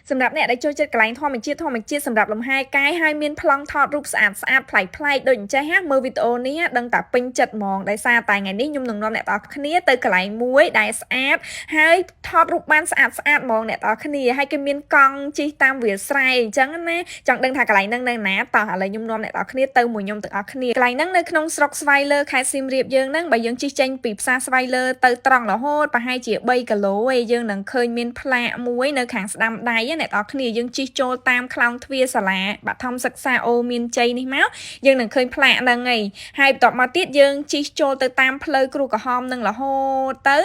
សម្រាប់អ្នកដែលចូលចិត្តកន្លែងធម្មជាតិធម្មជាតិសម្រាប់លំហែកាយហើយមានប្លង់ថតរូបស្អាតស្អាតប្លែកប្លែកដូចអញ្ចេះណាមើលវីដេអូនេះដឹងតែពេញចិត្តហ្មងដោយសារតែថ្ងៃនេះខ្ញុំនឹងនាំអ្នកទាំងអស់គ្នាទៅកន្លែងមួយដែលស្អាតហើយថតរូបបានស្អាតស្អាតហ្មងអ្នកទាំងអស់គ្នាហើយគេមានកង់ជិះតាមវាលស្រែអញ្ចឹងណាចង់ដឹងថាកន្លែងហ្នឹងនៅណាតោះឥឡូវខ្ញុំនាំអ្នកទាំងអស់គ្នាទៅមួយខ្ញុំទាំងអស់គ្នាកន្លែងហ្នឹងនៅក្នុងស្រុកស្វាយលើខេត្តសៀមរាបយើងហ្នឹងបើយើងជិះចេញពីផ្សារស្វាយលើទៅត្រង់រហូតប្រហែលជា3គីឡូឯងយើងនឹងឃើញមានផ្លាកមួយនៅខាងស្ដាំដៃណាអ្នកទាំងអស់គ្នាយើងជិះចូលតាមខ្លោងទ្វារសាលាបឋមសិក្សាអូមានជ័យនេះមកយើងនឹងឃើញផ្លាកហ្នឹងឯងហើយបន្ទាប់មកទៀតយើងជិះចូលទៅតាមផ្លូវគ្រូក្រហមនឹងរហូតទៅ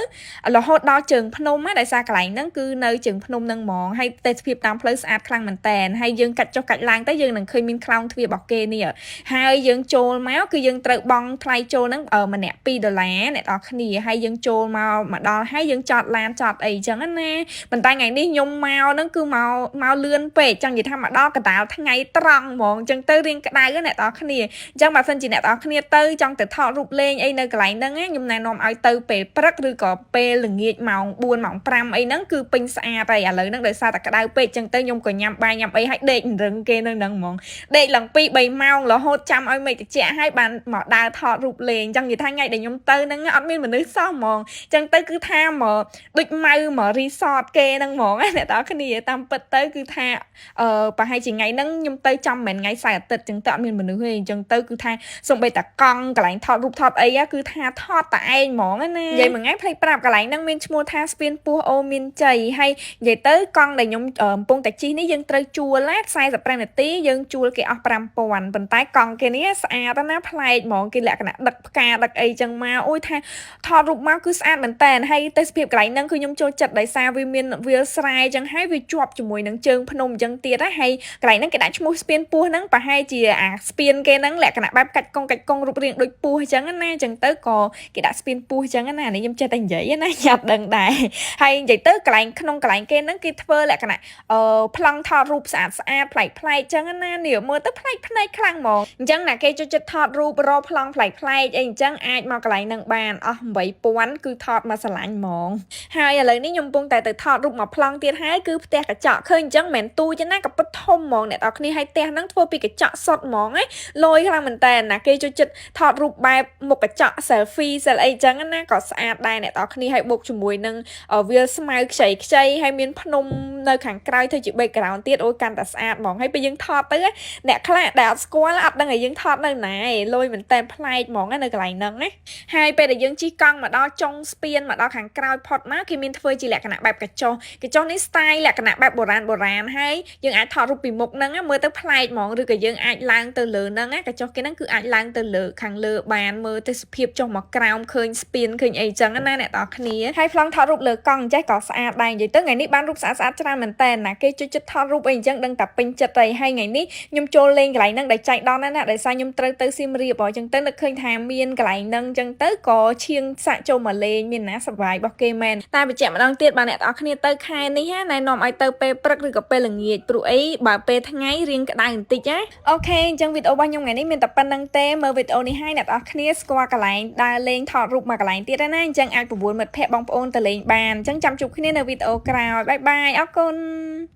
រហូតដល់ជើងភ្នំណាដោយសារកន្លែងហ្នឹងគឺនៅជើងភ្នំហ្នឹងហ្មងហើយទេសភាពតាមផ្លូវស្អាតខ្លាំងមែនតែនហើយយើងកាត់ចុះកាត់ឡើងទៅយើងនឹងឃើញមានខ្លោងទ្វាររបស់គេនេះហើយយើងចូលមកគឺយើងត្រូវបង់ថ្លៃចូលហ្នឹងម្នាក់2ដុល្លារអ្នកនរគ្នាហើយយើងចូលមកមកដល់ហើយយើងចតឡានចតអីចឹងណាប៉ុន្តែថ្ងៃនេះខ្ញុំមកហ្នឹងគឺមកមកលឿនពេកចង់និយាយថាមកដល់កណ្ដាលថ្ងៃត្រង់ហ្មងចឹងទៅរៀងក្តៅណាអ្នកនរគ្នាអញ្ចឹងបើសិនជាអ្នកនរគ្នាទៅចង់ទៅថតរូបលេងអីនៅកន្លែងហ្នឹងខ្ញុំណែនាំឲ្យទៅពេលព្រឹកឬក៏ពេលល្ងាចម៉ោង4ម៉ោង5អីហ្នឹងគឺពេញស្អាតហើយឥឡូវហ្នឹងដោយសារតែក្តៅពេកចឹងទៅខ្ញុំក៏ញ៉ាំបាយញ៉ាំអីហើយដេករឹងគេនៅហ្នឹងហ្មងដេកឡើង2 3ម៉ោងរហូតចាំឲ្យមេឃត្រជាក់ហើយបានមកដើរថតរូបលេងចង់និយាយថាថ្ងៃដែលខ្ញុំទៅហ្នឹងអត់មានមនុស្សសោះហ្មងចឹងទៅគឺថាមកដូចម៉ៅមក resort គេហ្នឹងហ្មងអ្នកនរគ្នាតាមពិតទៅគឺថាអឺប្រហែលជាថ្ងៃហ្នឹងខ្ញុំទៅចំមិនមែនថ្ងៃសៅរ៍អាទិត្យចឹងទៅអត់មានមនុស្សទេអញ្ចឹងទៅគឺថាសំបីតាកង់កន្លែងថតរូបថតអីគឺថាថតតែឯងហ្មងណានិយាយមួយថ្ងៃភ្លេចប្រាប់កន្លែងហ្នឹងមានឈ្មោះថាស្ពានពោះអូមានជ័យហើយនិយាយទៅកង់ដែលខ្ញុំកំពុងតែជិះនេះយើងត្រូវជួលណា45នាទីយើងជួលគេអស់5000ប៉ុន្តែកង់គេនេះស្អាតណាប្លែកហ្មងគេលក្ខណៈដឹកផ្កាដឹកអីចឹងមកអូយថាថតរូបមកគឺស្អាតមែនតើហើយទេសភាពកន្លែងហ្នឹងគឺខ្ញុំចូលចិត្តដោយសារវាមានវាលស្រែចឹងហើយវាជាប់ជាមួយនឹងជើងភ្នំចឹងទៀតណាហើយកន្លែងហ្នឹងគេដាក់ឈ្មោះស្ពានពោះហ្នឹងប្រហែលជាអាស្ពានគេហ្នឹងលក្ខណៈបែបកាច់កងកាច់កងរូបរាងដូចពោះចឹងណាចឹងទៅក៏គេដាក់ស្ពានពោះចឹងណានេះខ្ញុំចេះតែនិយាយណាញ៉ាត់ដឹងដែរហើយនិយាយទៅកន្លែងក្នុងកន្លែងគេហ្នឹងគេធ្វើលក្ខណៈអឺប្លង់ថតរូបស្អាតស្អាតប្លែកប្លែកចឹងណានេះមើលទៅប្លែកភ្នែកខ្លាំងហ្មងអញ្ចឹងណាគេចូលចិត្តថតរូបរកប្លង់ប្លែកប្លែកអីអញ្ចឹងអាចមកកន្លែងហ្នឹងបានអស់8000គឺថតមកស្រឡាញ់ហ្មងហើយឥឡូវនេះខ្ញុំកំពុងតែទៅថតរូបមកប្លង់ទៀតហើយគឺផ្ទះកញ្ចក់ឃើញអញ្ចឹងមិនមែនទូចណាក៏ពិតធំហ្មងអ្នកនរគ្នាហើយផ្ទះហ្នឹងធ្វើពីកញ្ចក់សុទ្ធហ្មងឯងលយខ្លាំងមែនតើណាគេចូលចិត្តថតរូបបែបមុខកញ្ចក់ selfie សិលអីចឹងណាក៏ស្អាតដែរអ្នកនរគ្នាហើយបូកជាមួយនឹងវាលស្មៅខ្ចីខ្ចីហើយមានភ្នំនៅខាងក្រោយធ្វើជា background ទៀតអូយកាន់តែស្អាតហ្មងហើយពេលយើងថតទៅអ្នកខ្លះដែលអត់ស្គាល់អត់ដឹងឲ្យយើងថតនៅណាឯងលយមែនតើប្លែកហ្មងនៅកន្លែងហ្នឹងណាហើយពេលដែលយើងជិះកង់មកដល់ចុងស្ពានមកដល់ខាងក្រោយផុតមកគេមានធ្វើជាលក្ខណៈបែបកញ្ចុះកញ្ចុះនេះ style លក្ខណៈបែបបុរាណបុរាណហើយយើងអាចថតរូបពីមុខហ្នឹងមើលទៅប្លែកហ្មងឬក៏យើងអាចឡើងទៅលើហ្នឹងណាកញ្ចុះគេហ្នឹងគឺអាចឡើងទៅលើខាងលើបានមើលទេសភាពចុះមកក្រោមឃើញស្ពានឃើញអីចឹងណាអ្នកនរគ្នាហើយប្លង់ថតរូបលើកង់ចេះក៏ស្អាតដែរនិយាយទៅថ្ងៃនេះបានរូបស្អាតស្អាតច្រើនមែនតើណាគេជួយចិត្តថតរូបអីអញ្ចឹងដឹងតែពេញចិត្តហើយហើយថ្ងៃនេះខ្ញុំចូលលេងកន្លែងហ្នឹងដែលចៃដន្យណាស់ណាដោយសារខ្ញុំត្រូវទៅសៀមរាបអញ្ចឹងទៅនឹកឃើញថាមានកន្លែងហ្នឹងអញ្ចឹងទៅក៏ឈៀងសាក់ចូលមកលេងមានណាសប្បាយរបស់គេមែនតែបញ្ជាក់ម្ដងទៀតបើអ្នកនរគ្នាទៅខែនេះណាណែនាំឲ្យទៅពេលព្រឹកឬក៏ពេលល្ងាចព្រោះអីបើពេលថ្ងៃរៀងក្តៅបន្តិចណាOK អញ្ចឹងវីដេអូរបស់ខ្ញុំថ្ងៃនេះមានតែប៉ុណ្្នឹងទេមើលវីដេអូនេះហើយអ្នកនរគ្នាស្គាល់កន្លែងដើរលេងថតរូបមកកន្លែងទៀតណាអញ្ចឹងអាចប្របួលមិត្តភ័ក្តិបងប្អូនទៅលេងបានអញ្ចឹងចាំជួបគ្នានៅវីដេអូក្រោយ bye bye អរគុណ។